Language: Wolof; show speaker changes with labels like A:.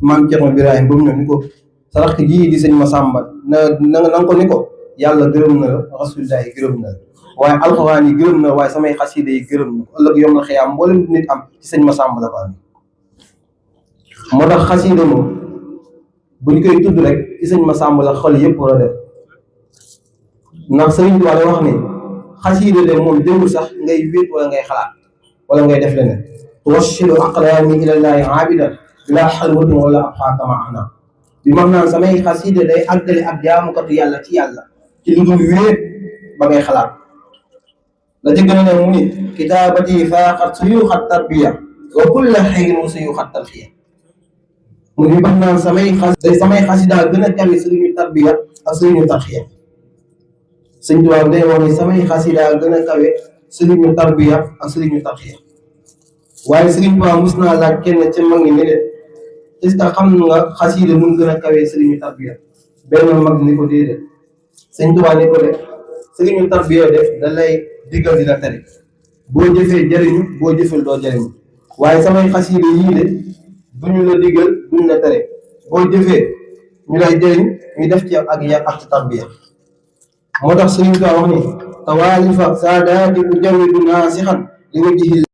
A: maam Cerno Birahim ba mu ñëw ni ko sa rakk jii di sëñ Masamba na ko ni ko yàlla gërëm na la rasulullah yi gërëm na la waaye alxuraan yi gërëm na waaye samay xasida yi gërëm na ko ëllëg yom na xiyaam mboolem nit am ci sëñ Masamba la ko am moo tax xasida moom bu ñu koy tudd rek ci sëñ Masamba la xol yëpp war a def ndax sëriñ bi wax ni xasida de moom jëmul sax ngay wéet wala ngay xalaat wala ngay def leneen tuwashilu aqlaami ilallaahi aabidan bila xalwatin wala abxaaka maana bi max naan samay xasida day àggale ak jaamukatu yàlla ci yàlla ci lu dul wéet ba ngay xalaat la ci gën a ne mu ni kitaabati faaqat suyuuxat tarbiya wa kulla xayrin suyuuxat talxiya mu ni max naan samay xasida gën a kawe sëriñu tarbiya ak sëriñu tarxiya sëñ Tuubaa day wax ni samay xasida gën a kawe sëriñu tarbiya ak sëriñu tarxiya waaye sëriñ Tuubaa mus naa laaj kenn ci mag ñi ne leen est-ce que xam nga xasida nu mu gën a kawee sëriñu tarbiya benn mag ni ko déedéet sëñ Tuubaa ni ko de sëriñu tarbiya de da lay diggal di la tere boo jëfee jëriñu boo jëfee doo jëriñu waaye samay xasida yii de duñu la diggal duñu la tere boo jëfee ñu lay jëriñ ñu def ci ak yar ak tarbiya moo tax sëriñ Tuubaa wax ni tawaalifa saadaati ujawidu naasixan li wajhi